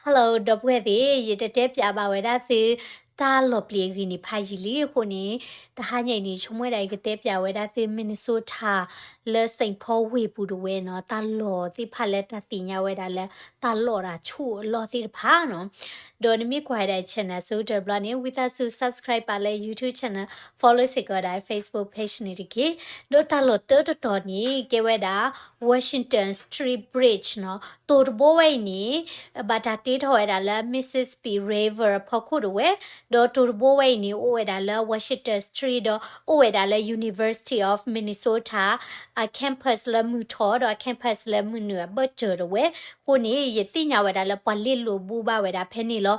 Hello ဒီပုၢ်ဝဲၢ်သ့ၣ်, ယတတဲပၠးဘၣ်ဝဲဒၣ်သု တၢ်လီၤပျံၤအဂ့ၢ်န့ၣ်ဖးယံာ်လံအဃိန့ၣ်, တဟါညါအံၤန့ၣ် ဆိကမိၣ်ဝဲဒၣ်ယကတဲပၠးဝဲဒၣ်သု Minnesota လၢ Saint Paul ဝ့ၢ်ပူၤတဝဲနီၤ, တၢ်လီၢ်သ့ၣ်တဖၣ်လၢတၢ်သ့ၣ်ညါဝဲဒၣ်လၢ တၢ်လီၢ်တၢ်ဆူၣ်အလီၢ်သ့ၣ်တဖၣ်နီၤ. ဒီးနမ့ၢ်ကွၢ်ဝဲဒၣ် channel အဆိကတၢၢ်တဘျီန့ၣ် ဝံသးစူၤ subscribe ပာ်လၢ YouTube channel, follow စ့ၢ်ကီးဝဲဒၣ် Facebook page န့ၣ်တက့ၢ်. ဒီးတၢ်လီၢ်တၢတတီၤန့ၣ် ကဲဝဲဒၣ် Washington Street Bridge နီၤ, တိၤတဘိဝဲအံၤန့ၣ် ဘၣ်တၢ်တ့ထီၣ်ဝဲဒၣ်လၢ Mississippi River အဖီခိၣ်တဝဲ, ဒီးတိၤတဘိဝဲအံၤန့ၣ် အိၣ်ဝဲဒၣ်လၢ Washington Street ဒီးအိၣ်ဝဲဒၣ်လၢ University of Minnesota အ campus လၢမုၢ်ထီၣ် ဒီးအ campus လၢမုၢ်နုာ်အဘၢၣ်စၢၤတဝဲ, အဃိန့ၣ် ယသ့ၣ်ညါဝဲဒၣ်လၢပှၤလ့လိာ်ဘူဘၣ်ဝဲဒၣ်ဖဲန့ၣ်လီၤ.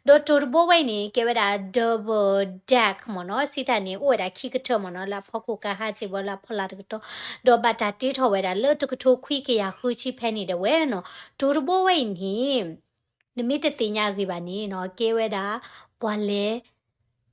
ဒီးတိၤတဘိဝဲအံၤန့ၣ် ကဲဝဲဒၣ် double deck မ့ၢ်နီၤ, စံးတၢ်န့ၣ် အိၣ်ဝဲဒၣ်ခံကထၢၢ်မ့ၢ်နီၤ, လၢအဖီခိၣ်ကဟးစ့ၢ်ကီးလၢအဖီလာ်တကတီၢ်, ဒီးဘၣ်တၢ်တ့ထီၣ်ဝဲဒၣ်လၢတကထိခွံကယၤဃုဆံဖဲန့ၣ်တဝဲနီၤ. တိၤတဘိဝဲအံၤန့ၣ် နမ့ၢ်တသ့ၣ်ညါအဂ့ၢ်ဘၣ်န့ၣ်နီၤ, ကဲဝဲဒၣ် ပှၤလဲၤ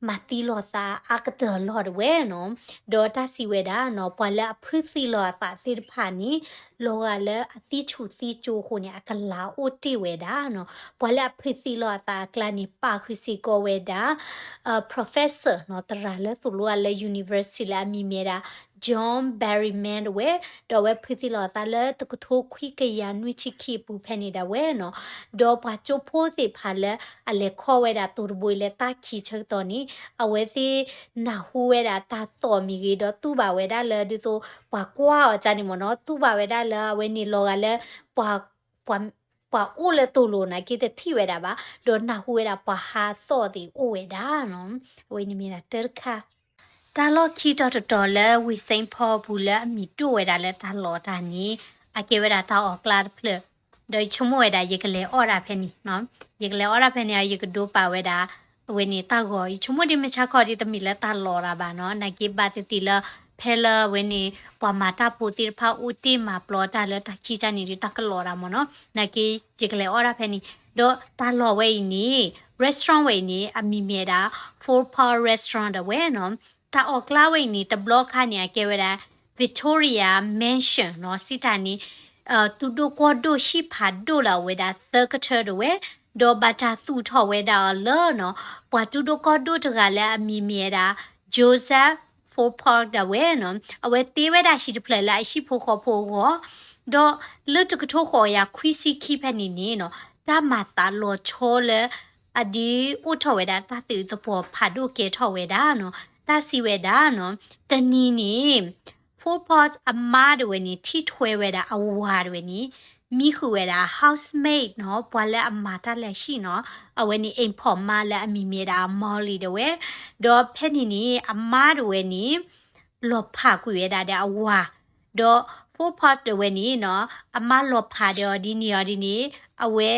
မၤသံလီၤသးအါကတၢၢ်လီၤတဝဲနီၤ, ဒီးတၢ်စံးဝဲဒၣ်နီၤ, ပှၤလၢအဖုသံလီၤအသးသ့ၣ်တဖၣ်န့ၣ် လီၤဂာ်လၢအသံဆူၣ်သံကၠိအဃိန့ၣ် အကလၤအိၣ်တ့ၢ်ဝဲဒၣ်နီၤ. ပှၤလၢအဖုသံလီၤအသးအကျါန့ၣ် ပာ်ဃုာ်စ့ၢ်ကီးဝဲဒၣ် professor နီၤ, သရၣ်လၢသိၣ်လိအါလၢ university လၢအမံၤမ့ၢ်ဒၣ် John Berryman တဝဲ, ဒီးအဝဲဖုသံလီၤအသးလၢတကထိခွံကယၤနွံဆံခံအပူၤဖဲန့ၣ်ဒၣ်ဝဲနီၤ. ဒီးပှၤကၠိဖိသ့ၣ်တဖၣ်လၢအလဲၤခီဝဲဒၣ်တိၤတဘိအံၤလၢတၢ်ခံးဆၢကတီၢ်န့ၣ် အဝဲသ့ၣ်နၢ်ဟူဝဲဒၣ်တၢ်သီၣ်မ့ၢ်ဂ့ၤ ဒီးတူၢ်ဘၣ်ဝဲဒၣ်လၢ ဒ်သိးပှၤကွၢ်အီၤကန့ၣ်မ့ၢ်နီၤ, တူၢ်ဘၣ်ဝဲဒၣ်လၢအဝဲန့ၣ်လီၤဂာ်လၢ ပှၤ ပှၤအိၣ်လၢတိၤလိၤနာ်က့တထံၣ်ဝဲဒၣ်ဘၣ်, ဒီးနၢ်ဟူဝဲဒၣ်ပှၤဟးသီၣ်သ့ၣ်အိၣ်ဝဲဒၣ်နီၤ. အဝဲန့ၣ်မ့ၢ်ဒၣ်တၢတခါ တၢ်လီၢ်ခံတီၤတတီၤလၢဝ့ၢ် Saint Paul ပူၤလၢအမံၤဒိၣ်ဝဲဒၣ်လၢတၢ်လီၢ်တၢ်န့ၣ် အကဲဝဲဒၣ်တၢ်အီၣ်ကျါတဖျၢၣ်, ဒီးယဆိကမိၣ်ဝဲဒၣ်ယကလဲၤအီၣ်တၢ်ဖဲန့ၣ်နီၤ, ယကလဲၤအီၣ်တၢ်ဖဲန့ၣ် ယကဒိးပာ်ဝဲဒၣ် အဝဲန့ၣ်တၢ်ဂီၤ, ယဆိကမိၣ်ဒ်မ့ၢ်ဆါခီဒ်တမ့ၢ်လၢတၢ်လီၢ်တၢ်ဘၣ်နီၤ, နာ်က့ဘၣ်သ့ၣ်သ့ၣ်လၢ ဖဲလၢအဝဲန့ၣ် ပှၤမၤတၢ်ဖိသ့ၣ်တဖၣ်အိၣ်တ့ၢ်မၤပျီတၢ်လၢတၢ်ခံးတၢ်န့ၣ်ဒီး တၢ်ကလီၢ်တၢ်မ့ၢ်နီၤ, နာ်က့ယကလဲၤအီၣ်တၢ်ဖဲန့ၣ်, ဒီးတၢ်လီၢ်ဝဲအံၤန့ၣ် restaurant ဝဲအံၤန့ၣ် အမံၤမ့ၢ်ဒၣ် Four Paws Restaurant ဒၣ်ဝဲနီၤ. တၢ်အီၣ်ကျါဝဲအံၤန့ၣ် တဘျီခါန့ၣ် အကဲဝဲဒၣ် Victoria Mansion နီၤ, စံးတၢ်န့ၣ် တူၢ်ဒိၣ်ကီၢ်ဒိၣ်ဟံၣ်ဖးဒိၣ်လၢအဝဲဒၣ်သၢကထၢတဝဲ, ဒီးဘၣ်တၢ်သူၣ်ထီၣ်ဝဲဒၣ်အီၤလၢနီၤ, ပှၤတူၢ်ဒိၣ်ကီၢ်ဒိၣ်တဂၤလၢအမံၤမ့ၢ်ဝဲဒၣ် Joseph Forpart ဒၣ်ဝဲနီၤ, အဝဲတ့ဝဲဒၣ်ဟံၣ်တဖျၢၣ်လၢအဟံၣ်ဖိဃီဖိအဂီၢ်, ဒီးလၢတကထိဃိးကယၤခွံဆံခံဖဲန့ၣ်န့ၣ်နီၤ, တၢ်မၤသးလီၤဆီလၢ အဒုးအိၣ်ထီၣ်ဝဲဒၣ်တၢ်သုးသပှီၤဖးဒိၣ်ကဲထီၣ်ဝဲဒၣ်နီၤ. တၢ်စံးဝဲဒၣ်နီၤ, တနံၤန့ၣ် Forpart အမါဒၣ်ဝဲန့ၣ် ထံၣ်ထွဲဝဲဒၣ်အဝၤဒၣ်ဝဲန့ၣ် မံဃုာ်ဝဲဒၣ် housemaid နီၤ, ပှၤလၢအမၤတၢ်လၢဟံၣ်နီၤ, အဝဲန့ၣ် အိမ်ဖော်မါလၢအမံၤမ့ၢ်ဒၣ် Molly ဒၣ်ဝဲ, ဒီးဖဲန့ၣ်န့ၣ် အမါဒၣ်ဝဲန့ၣ် လီၤဖးကွံာ်ဝဲဒၣ်ဒီးအဝၤ, ဒီး Forpart ဒၣ်ဝဲန့ၣ်နီၤ, အမါလီၤဖးဒီးအီၤဒ်န့ၣ်အီၤဒ်န့ၣ်, အဝဲ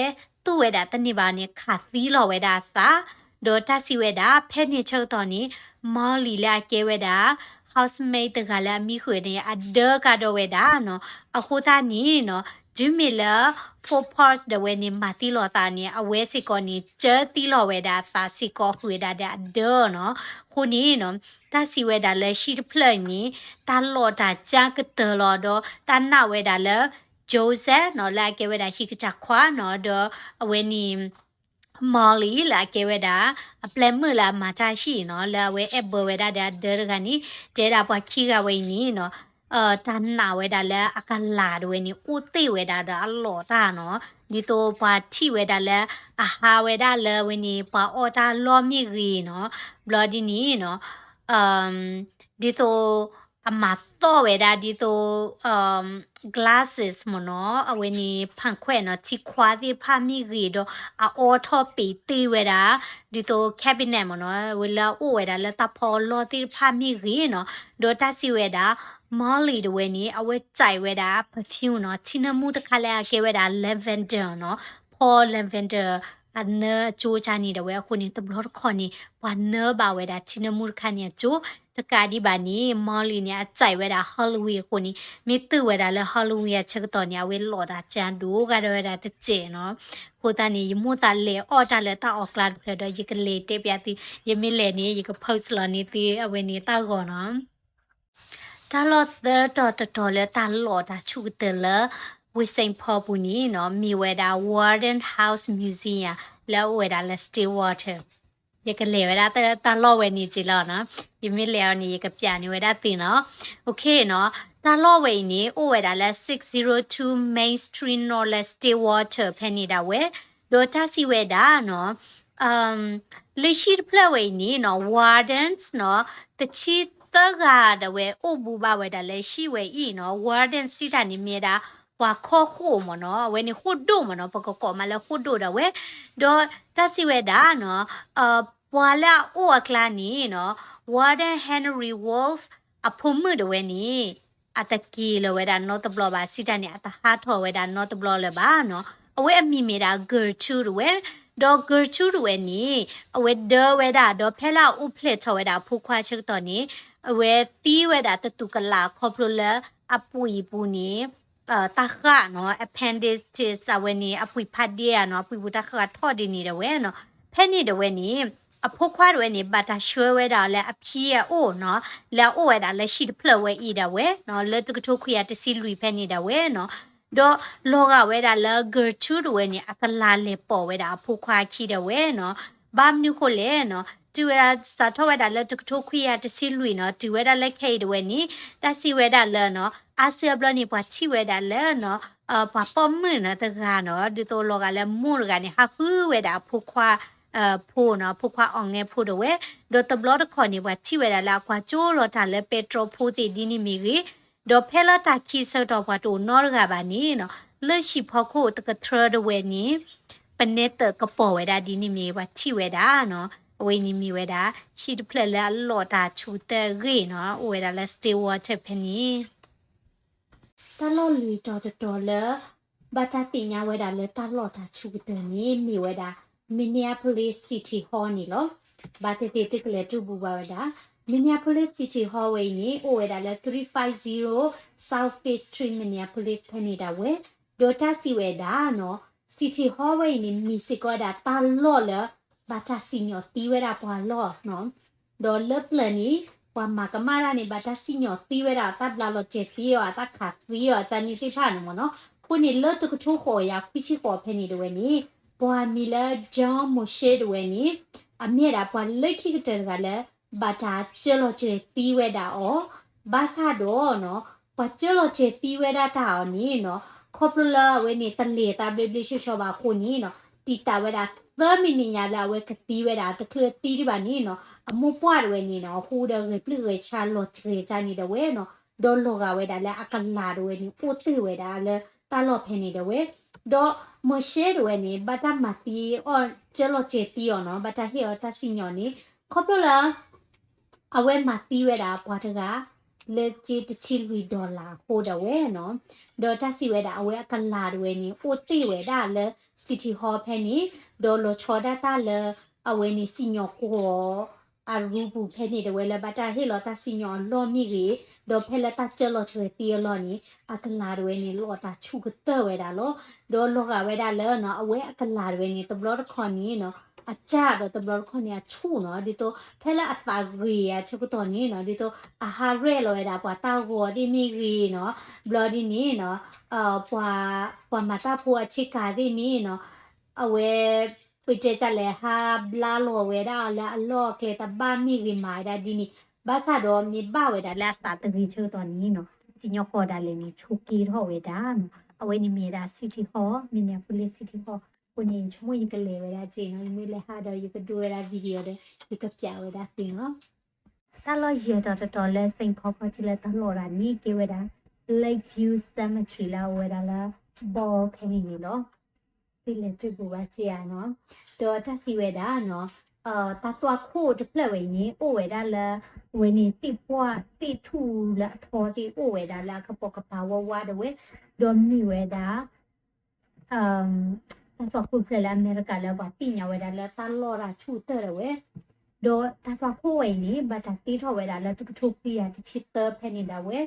သူၣ်ဝဲဒၣ်တန့ၢ်ဘၣ်န့ၣ် ခးသံလီၤဝဲဒၣ်အသး, ဒီးတၢ်စံးဝဲဒၣ် ဖဲန့ၣ်ဆၢကတီၢ်န့ၣ် Molly လၢအကဲဝဲဒၣ် housemaid တဂၤလၢအမံဃုာ်န့ၣ် အဒၢကဒီးဝဲဒၣ်နီၤ, အဃိသတးန့ၣ်နီၤ, တုၤမ့ၢ်လၢ Forpart ဒၣ်ဝဲန့ၣ် မၤသံလီၤသးန့ၣ် အဝဲစ့ၢ်ကီးန့ၣ် ကၢသံလီၤဝဲဒၣ်အသးစ့ၢ်ကီးဃုာ်ဝဲဒၣ်ဒီးအဒၢနီၤ, အဃိန့ၣ်နီၤ, တၢ်စံးဝဲဒၣ်လၢဟံၣ်တဖျၢၣ်အံၤန့ၣ် တၢ်လီၢ်တၢ်ကၢကတၢၢ်လီၤဒီး တၢ်နာ်ဝဲဒၣ်လၢ Joseph နီၤ လၢအကဲဝဲဒၣ်ဟံၣ်ကစၢ်ခွါနီၤ, ဒီးအဝဲန့ၣ် Molly လၢအကဲဝဲဒၣ် အပျဲၢ်မုၣ်လၢအမၤတၢ်ဟံၣ်နီၤ, လၢအဝဲအဲၣ်ဘၢဝဲဒၣ်ဒီးအဒၢတဂၤန့ၣ်, တဲဒၣ်ပှၤခံဂၤဝဲအံၤန့ၣ်နီၤ, တၢ်နာ်ဝဲဒၣ်လၢအကလၤဒၣ်ဝဲန့ၣ် အိၣ်တ့ၢ်ဝဲဒၣ်ဒီးအလီၢ်တၢ်နီၤ, ဒ်သိးပှၤထံၣ်ဝဲဒၣ်လၢ အဟးဝဲဒၣ်လၢအဝဲန့ၣ် ပှၤအီၣ်တၢ်လီၢ်မ့ၢ်ဂ့ၤနီၤ, ဘျီဒ်န့ၣ်နီၤ ဒ်သိး အမၤသီၣ်ဝဲဒၣ်ဒ်သိး glasses မ့ၢ်နီၤ, အဝဲန့ၣ် ဖၣ်ခွဲးနီၤ, ထံခွါသ့ၣ်တဖၣ်မ့ၢ်ဂ့ၤဒီး အအီထီၣ်ပ့ၤတ့ၢ်ဝဲဒၣ် ဒ်သိး cabinet မ့ၢ်နီၤ, ဝဲလၢအအိၣ်ဝဲဒၣ်လၢတၢ်ဖီအလီၢ်သ့ၣ်တဖၣ်မ့ၢ်ဂ့ၤနီၤ, ဒီးတၢ်စံးဝဲဒၣ် Molly ဒၣ်ဝဲန့ၣ် အဝဲစဲးဝဲဒၣ် perfume နီၤ, ထံနၢမူတခါလၢအကဲဝဲဒၣ် lavender နီၤ, ဖီ lavender အနၢအကၠိကၢန့ၣ်ဒၣ်ဝဲအဃိန့ၣ် တဘျီတခီၣ်န့ၣ် ပှၤနၢဘၣ်ဝဲဒၣ်ထံနၢမူတခါန့ၣ်အကၠိ, တကးဒံးဘၣ်န့ၣ် Molly န့ၣ် အစဲးဝဲဒၣ် Halloween အဃိန့ၣ် မ့ၢ်တုၤဝဲဒၣ်လၢ Halloween အဆၢကတီၢ်န့ၣ် အဝဲလီၢ်တၢ်ကၢဒိၣ်ကဒီးဝဲဒၣ်တစဲးနီၤ, အဃိသတးန့ၣ် ယမိၣ်သးလဲၤအီၣ်တၢ်လၢတၢ်အီၣ်ကျါတဖျၢၣ်ဒီး ယကလဲၤတဲပၠးသု, ယမ့ၢ်လဲၤန့ၣ် ယက post လီၤန့ၢ်သု အဝဲန့ၣ်တၢ်ဂီၤနီၤ. တၢ်လီၢ်သၢတီၤတတီၤလၢတၢ်လီၢ်တၢ်ဆူၣ်ကတၢၢ်လၢ ဝ့ၢ် Saint Paul ပူၤန့ၣ်နီၤ မ့ၢ်ဝဲဒၣ် Walden House Museum လၢအအိၣ်ဝဲဒၣ်လၢ Stillwater. ယကလဲၤဝဲဒၣ်တၢ်လီၢ်ဝဲန့ၣ်က့ၤလီၤနီၤ. ယမ့ၢ်လဲၤအီၤန့ၣ် ယကပျးန့ၢ်ဝဲဒၣ်သုနီၤ. Okay နီၤ, တၢ်လီၢ်ဝဲအံၤန့ၣ် အိၣ်ဝဲဒၣ်လၢ six zero two Main Street North လၢ Stillwater ဖဲန့ၣ်ဒၣ်ဝဲ, ဒီးတၢ်စံးဝဲဒၣ်နီၤ လၢဟံၣ်တဖျၢၣ်ဝဲအံၤန့ၣ်နီၤ Wardens နီၤ တဆံသၢဂၤဒၣ်ဝဲ အိၣ်ဘူးဘၣ်ဝဲဒၣ်လၢဟံၣ်ဝဲအံၤနီၤ. Warden စံးတၢ်န့ၣ်မ့ၢ်ဒၣ် ပှၤခီၣ်ဃိၣ်မ့ၢ်နီၤ, အဝဲန့ၣ်ဃိၣ်ဒိၣ်မ့ၢ်နီၤ, ပကကိးမးလၢဃိၣ်ဒိၣ်ဒၣ်ဝဲ, ဒီးတၢ်စံးဝဲဒၣ်နီၤ ပှၤလၢအအိၣ်အကျါန့ၣ်နီၤ Warden Henry Wolf အဖိမုၣ်ဒၣ်ဝဲန့ၣ် အတက့ၤလၢၤဝဲဒၣ်နီတဘျီဘၣ်, စံးတၢ်န့ၣ် အတဟးထီၣ်ဝဲဒၣ်နီတဘျီလၢၤဘၣ်နီၤ. အဝဲအမံၤမ့ၢ်ဒၣ် Gertrude ဒၣ်ဝဲ, ဒီး Gertrude ဒၣ်ဝဲန့ၣ် အဝဲဒၢဝဲဒၣ် ဒီးဖဲလၢအအိၣ်ဖျဲၣ်ထီၣ်ဝဲဒၣ်အဖိခွါဆၢကတီၢ်န့ၣ် အဝဲသံဝဲဒၣ်တတူၢ်ကလာ်ခီဖျိလၢအပှံာ်ပူၤန့ၣ် တၢ်ဃၣ်နီၤ appendicitis အဝဲန့ၣ် အပှံာ်ဖးဒ့ဧါနီၤ, အပှံာ်ပူၤတၢ်ဃၣ်ထီၣ်ဒ်န့ၣ်ဒၣ်ဝဲနီၤ. ဖဲန့ၣ်ဒၣ်ဝဲန့ၣ် အဖိခွါဒၣ်ဝဲန့ၣ် ဘၣ်တၢ်ဆှၢဝဲဒၣ်အီၤလၢအဖံအအိၣ်နီၤ, လၢအအိၣ်ဝဲဒၣ်လၢဟံၣ်တဖျၢၣ်ဝဲအံၤဒၣ်ဝဲနီၤ, လၢတကထိခွံကယၤတဆံလွံၢ်ဖဲန့ၣ်ဒၣ်ဝဲနီၤ. ဒီးလီၤဂာ်ဝဲဒၣ်လၢ Gertrude ဒၣ်ဝဲန့ၣ် အကလၤလဲၤပိာ်ဝဲဒၣ်အဖိခွါအခံဒၣ်ဝဲနီၤ. ဘၣ်မနုၤဃိလဲၣ်နီၤ, တုၤဝဲဒၣ်စးထီၣ်ဝဲဒၣ်လၢတကထိခွံကယၤတဆံလွံၢ်နီၤ, တုၤဝဲဒၣ်လၢခဲအံၤဒၣ်ဝဲန့ၣ် တၢ်စံးဝဲဒၣ်လၢနီၤ အါစုအါဘျီန့ၣ် ပှၤထံၣ်ဝဲဒၣ်လၢနီၤ ပှၤပိာ်မုၣ်နီၤတဂၤနီၤ, ဒ်သိးလီၤဂာ်လၢမိၢ်တဂၤန့ၣ် ဟးဃုဝဲဒၣ်အဖိခွါ ဖိနီၤ, အဖိခွါအီၣ်ငဲဖိဒၣ်ဝဲ, ဒီးတဘျီတခီၣ်န့ၣ် ပှၤထံၣ်ဝဲဒၣ်လၢအကွၢ်ကၠိလီၤတၢ်လၢပဲတြီဖိသ့ၣ်ဒ်န့ၣ်မ့ၢ်ဂ့ၤ, ဒီးဖဲလၢတၢ်ခံးဆၢကတီၢ်ပှၤတအိၣ်နီတဂၤဘၣ်န့ၣ်နီၤ, လၢဟံၣ်ဖီခိၣ်တကထြၢဒၣ်ဝဲန့ၣ် ပနဲတၢၣ်ကပီၤဝဲဒၣ်ဒ်န့ၣ်မ့ၢ်ပှၤထံၣ်ဝဲဒၣ်နီၤ. အဝဲန့ၣ်မ့ၢ်ဝဲဒၣ် ဟံၣ်တဖျၢၣ်လၢအလီၤတၢ်ဆူၣ်ကတၢၢ်အဂ့ၢ်နီၤ, အိၣ်ဝဲဒၣ်လၢ Stillwater ဖဲန့ၣ် တၢ်လီၢ်လွံၢ်တီၤတတီၤလၢ ဘၣ်တၢ်သ့ၣ်ညါဝဲဒၣ်လၢတၢ်လီၢ်တၢ်ဆူၣ်ကတၢၢ်န့ၣ် မ့ၢ်ဝဲဒၣ် Minneapolis City Hall န့ၣ်လီၤ. ဘၣ်သ့ၣ်သ့ၣ်သုကလဲၤတူၢ်ဘူးဘၣ်ဝဲဒၣ် Minneapolis City Hall ဝဲအံၤန့ၣ် အိၣ်ဝဲဒၣ်လၢ three five zero South Fifth Street Minneapolis ဖဲန့ၣ်ဒၣ်ဝဲ, ဒီးတၢ်စံးဝဲဒၣ်နီၤ City Hall ဝဲအံၤန့ၣ် မ့ၢ်စ့ၢ်ကီးဝဲဒၣ်တၢ်လီၢ်လၢ ဘၣ်တၢ်စံၣ်ညီၣ်သံဝဲဒၣ်ပှၤလီၢ်နီၤ. ဒီးလၢပျၢၤန့ၣ် ပှၤမၤကမၣ်တၢ်န့ၣ် ဘၣ်တၢ်စံၣ်ညီၣ်သံဝဲဒၣ် တၢ်ဘျါလီၤစဲၤသံအီၤ တၢ်ခးသံအီၤအတၢ်န့ၣ်သ့ၣ်တဖၣ်န့ၣ်မ့ၢ်နီၤ. အဃိန့ၣ် လၢတကထိဃိးကယၤခွံဆံဃိးဖဲန့ၣ်ဒၣ်ဝဲန့ၣ် ပှၤမံၤလၢ John Moshe ဒၣ်ဝဲန့ၣ် အမ့ၢ်ဝဲဒၣ်ပှၤလၢခံကတၢၢ်တဂၤလၢ ဘၣ်တၢ်စၢလီၤစဲၤသံဝဲဒၣ်အီၤ, ဘၣ်ဆၣ်ဒီးနီၤ ပှၤစၢလီၤစဲၤသံဝဲဒၣ်တၢ်အီၤန့ၣ်နီၤ ခီဖျိလၢအဝဲန့ၣ် တလဲၤသးဘျ့ဘျ့ဆှီဆှီဘၣ်အဃိန့ၣ်နီၤ တံာ်တာ်ဝဲဒၣ်သၢမံးနံးညါလၢအဝဲကသံဝဲဒၣ် တချုးသံဒံးဘၣ်န့ၣ်နီၤ အမိၢ်ပှၢ်ဒၣ်ဝဲန့ၣ်နီၤ အဃိဒီးဂဲၤပျုၢ်ဂဲၤဆှါလီၤတြဲၤတၢ်န့ၣ်ဒၣ်ဝဲနီၤ. ဒီးလီၤဂာ်ဝဲဒၣ်လၢအကလၤဒၣ်ဝဲန့ၣ် အိၣ်တ့ၢ်ဝဲဒၣ်လၢတၢ်လီၢ်ဖဲန့ၣ်ဒၣ်ဝဲ, ဒီး Moshe ဒၣ်ဝဲန့ၣ် ဘၣ်တၢ်မၤသံအီၤ စၢလီၤစဲၤသံအီၤနီၤ ဘၣ်တၢ်ဟ့ၣ်အီၤတၢ်စံၣ်ညီၣ်န့ၣ် ခီဖျိလၢ အဝဲမၤသံဝဲဒၣ်ပှၤတဂၤ လၢစ့တဆံလွံၢ် dollar အဃိဒၣ်ဝဲနီၤ. ဒီးတၢ်စံးဝဲဒၣ် အဝဲအကလၤဒၣ်ဝဲန့ၣ် အိၣ်တ့ၢ်ဝဲဒၣ်လၢ City Hall ဖဲန့ၣ်, ဒီးလီၤဆီဒၣ်တၢ်လၢ အဝဲန့ၣ်စံၣ်ညီၣ်ကွီၢ် အရူပူၤဖဲန့ၣ်ဒၣ်ဝဲလၢဘၣ်တၢ်ဟ့ၣ်လီၤတၢ်စံၣ်ညီၣ်အလီၢ်မ့ၢ်ဂ့ၤ, ဒီးဖဲလၢတၢ်စၢလီၤစဲၤသံအလီၢ်န့ၣ် အကလၤဒၣ်ဝဲန့ၣ် လီၤတၢ်ဆူၣ်ကတၢၢ်ဝဲဒၣ်လီၤ. ဒီးလီၤဂာ်ဝဲဒၣ်လၢနီၤ အဝဲအကလၤဒၣ်ဝဲန့ၣ် တဘျီတခီၣ်န့ၣ်နီၤ အစၢ်ဒီးတဘျီတခီၣ်န့ၣ် အဆူၣ်နီၤ ဒ်သိး ဖဲလၢအသးဂ့ၤအဆၢကတီၢ်န့ၣ်နီၤ ဒ်သိး အဟးရဲၣ်လီၤဝဲဒၣ်ပှၤတၢ်ဂီၤသ့ၣ်မ့ၢ်ဂ့ၤနီၤ ဘျီဒ်န့ၣ်နီၤ ပှၤ ပှၤမၤတၢ်ဖိအဆ့ကၤသ့ၣ်န့ၣ်နီၤ အဝဲ ပတဲတၢ်လဲၣ် ဟးဘျါလီၤဝဲဒၣ်လၢအလီၢ်အကျဲတဘၣ်မ့ၢ်ဂ့ၤမးဝဲဒၣ်ဒ်န့ၣ် ဘၣ်ဆၣ်ဒီးမ့ၢ်ဘၣ်ဝဲဒၣ်လၢအသးတဂ့ၤဆၢကတီၢ်န့ၣ်နီၤ စံၣ်ညီၣ်ကွီၢ်ဒၣ်လဲာ်န့ၣ် ဆိးက့ထီၣ်ဝဲဒၣ်နီၤ အဝဲန့ၣ်မ့ၢ်ဝဲဒၣ် City Hall, Minneapolis City Hall အဃိန့ၣ် ယဆိကမိၣ်ယကလဲၤဝဲဒၣ်စ့ၢ်နီၤ ယမ့ၢ်လဲၤဟးဒီးယကဒိဝဲဒၣ် video ဒီး ယကပျးဝဲဒၣ်သ့နီၤ. တၢ်လီၢ်ယဲၢ်တီၤတတီၤလၢ Saint Paul ခီၣ်ထံးလၢတၢ်လီၢ်ဒၣ်န့ၣ် ကဲဝဲဒၣ် Lakeview Cemetery လၢအအိၣ်ဝဲဒၣ်လၢ Ball ဖဲန့ၣ်န့ၣ်လီၤ. သုလဲၤတူၢ်ဘူးဘၣ်စ့ၢ်ဧါနီၤ. ဒီးတၢ်စံးဝဲဒၣ်နီၤ တၢ်သွၣ်ခိၣ်တဖျၢၣ်ဝဲအံၤန့ၣ် အိၣ်ဝဲဒၣ်လၢ အဝဲန့ၣ်သ့ၣ်ပှၢ်သ့ၣ်ထူၣ်လၢအထီသ့ၣ်အိၣ်ဝဲဒၣ်လၢအကပိာ်ကပၤဝါဝါဒၣ်ဝဲ ဒီးမ့ၢ်ဝဲဒၣ် တၢ်သွၣ်ခိၣ်တဖျၢၣ်လၢအမဲရကၤလၢပှၤသ့ၣ်ညါဝဲဒၣ်လၢတၢ်လီၢ်တၢ်ဆူၣ်ကတၢၢ်ဒၣ်ဝဲ ဒီးတၢ်သွၣ်ခိၣ်ဝဲအံၤန့ၣ် ဘၣ်တၢ်တ့ထီၣ်ဝဲဒၣ်လၢတကထိခွံကယၤတဆံသၢဖဲန့ၣ်ဒၣ်ဝဲ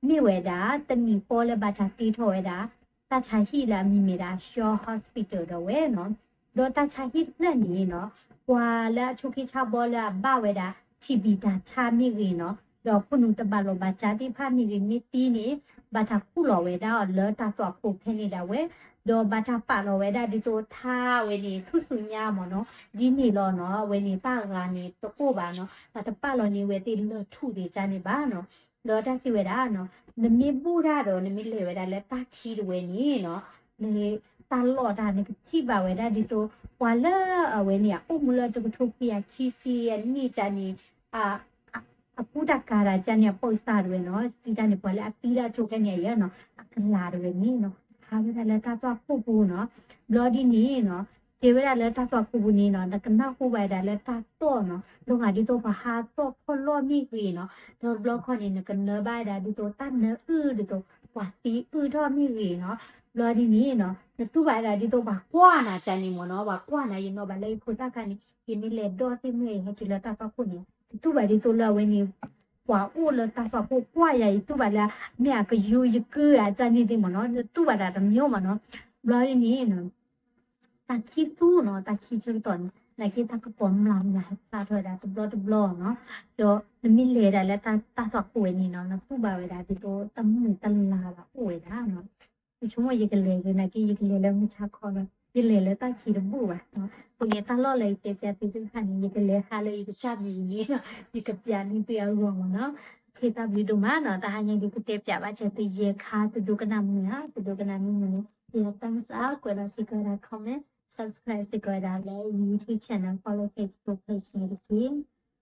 မ့ၢ်ဝဲဒၣ် တမံၤဃီလၢဘၣ်တၢ်တ့ထီၣ်ဝဲဒၣ် တၢ်ဆါဟံၣ်လၢအမံၤမ့ၢ်ဒၣ် Shaw Hospital ဒၣ်ဝဲနီၤ. ဒီးတၢ်ဆါဟံၣ်တဖျၢၣ်န့ၣ်နီၤ ပှၤလၢအဆိးက့ဆါဘီလၢအဘၣ်ဝဲဒၣ် ထံၣ်ဘံၣ်တၢ်ဆါမ့ၢ်ဂ့ၤနီၤ ဒီးခိၣ်နူာ်တဘၣ်လိာ်ဘၣ်စးသ့ၣ်တဖၣ်မ့ၢ်ဂ့ၤ မ့ၢ်သံန့ၣ် ဘၣ်တၢ်ခူၣ်လီၤဝဲဒၣ်အီၤလၢတၢ်သွၣ်ခိၣ်ဖဲန့ၣ်ဒၣ်ဝဲ, ဒီးဘၣ်တၢ်ပာ်လီၤဝဲဒၣ်ဒ်သိးထါဝဲန့ၣ် ထူၣ်စုညါမ့ၢ်နီၤ, ဒ်န့ၣ်လီၤနီၤ. အဝဲန့ၣ်တၢ်ဂၤန့ၣ်တအိၣ်ဘၣ်နီၤ, ဘၣ်တပာ်လီၤန့ၢ်ဝဲသ့ၣ်လၢၢ်ထူၣ်သ့ၣ်ကန့ၣ်ဘၣ်နီၤ. ဒီးတၢ်စံးဝဲဒၣ်နီၤ, နမ့ၢ်ဘူၣ်တၢ်ဒီး နမ့ၢ်လဲၤဝဲဒၣ်လၢတၢ်ခံတဝဲန့ၣ်နီၤ, နတၢ်လီၢ်တၢ်နကထံၣ်ဘၣ်ဝဲဒၣ်ဒ်သိး ပှၤလၢအဝဲန့ၣ် အအိၣ်မူလၢတကထိခွံကယၤခံဆံအနံၣ်ကန့ၣ် အကူတၢ်ကၤတၢ်ကန့ၣ် အပိာ်စၢ်တဝဲနီၤ, စံးတၢ်န့ၣ် ပှၤလၢအသံလၢအကၠိခဲန့ၣ်အံၤနီၤ, အကလၤတဝဲန့ၣ်နီၤ, ဟးဝဲဒၣ်လၢတၢ်သွၣ်ခိၣ်ပူၤနီၤ. ဘျီဒ်န့ၣ်နီၤ, ကဲဝဲဒၣ်လၢတၢ်သွၣ်ခိၣ်ပူၤန့ၣ်နီၤ, နကနၢ်ဟူဘၣ်ဝဲဒၣ်လၢတၢ်သီၣ်နီၤ, ဒိဂၤဒ်သိးပှၤဟးသီၣ်ခီၣ်လီၢ်မ့ၢ်ဂ့ၤနီၤ, ဒီးတဘျီခီန့ၣ် နကနၢဘၣ်ဝဲဒၣ်ဒ်သိးတၢ်နၢအုၣ်ဒ်သိး ပှၤသံအုၣ်ထီၣ်မ့ၢ်ဂ့ၤနီၤ. ဘျီဒ်န့ၣ်နီၤ, နတူၢ်ဘၣ်ဝဲဒၣ်ဒ်သိးပှၤကွၢ်နၤကန့ၣ်မ့ၢ်နီၤ, ပှၤကွၢ်နၤ ယနီၣ်ဘၣ်လၢယဖိသၣ်ခါန့ၣ် ယမ့ၢ်လဲၤဒီးသ့ၣ်မုၢ် ယဟဲက့ၤလၢတၢ်သွၣ်ခိၣ်န့ၣ် နတူၢ်ဘၣ်ဒ်သိးလၢအဝဲန့ၣ် ပှၤအိၣ်လၢတၢ်သွၣ်ခိၣ်ကွၢ်ယၤ ယတူၢ်ဘၣ်လၢ မ့ၢ်အကယူယကုၢ်ဧါ ကန့ၣ်သ့ၣ်မ့ၢ်နီၤ, နတူၢ်ဘၣ်ဒၣ်တမံၤမ့ၢ်နီၤ. ဘျီဒ်န့ၣ်နီၤ, တၢ်ခံသူနီၤ, တၢ်ခံဆၢကတီၢ်န့ၣ် နာ်က့တၢ်ကပီၤမျၢ်မျၢ်ဟဲဖျါထီၣ်ဝဲဒၣ်တဘျီတဘျီနီၤ, ဒီးနမ့ၢ်လဲၤဒၣ်လၢတၢ်သွၣ်ခိၣ်ဝဲန့ၣ်နီၤ, နတူၢ်ဘၣ်ဝဲဒၣ်ဒ်သိးတၢ်မုာ်တၢ်လၤဘၣ်အိၣ်ဝဲဒၣ်နီၤ. ယဆိကမိၣ်ယကလဲၤနာ်က့ ယကလဲၤလၢမုၢ်ဆါခီနီၤ, ယလဲၤလၢတၢ်ခံတဘူၣ်ဘၣ်နီၤ. အဃိန့ၣ် တၢ်လီၢ်လၢယတဲပျးသုတခါန့ၣ် ယကလဲၤဟးလၢယကစၢ်မံၤန့ၣ်နီၤ, ယကပျးန့ၢ်သုအဂီၢ်မ့ၢ်နီၤ. တၢ်ဘျုးဒိၣ်မးနီၤ, တဟါညါဒုးကတဲပျးဘၣ်စဲး သုယဲၢ်ခါ သုဒိကနၣ်မုာ်ဧါ, သုဒိကနၣ်မုာ်န့ၣ် ယ thumbs up ကွဲးလီၤစ့ၢ်ကီးဝဲဒၣ် comment, subscribe စ့ၢ်ကီးဝဲဒၣ်လၢ YouTube channel, follow Facebook page န့ၣ်တက့ၢ်.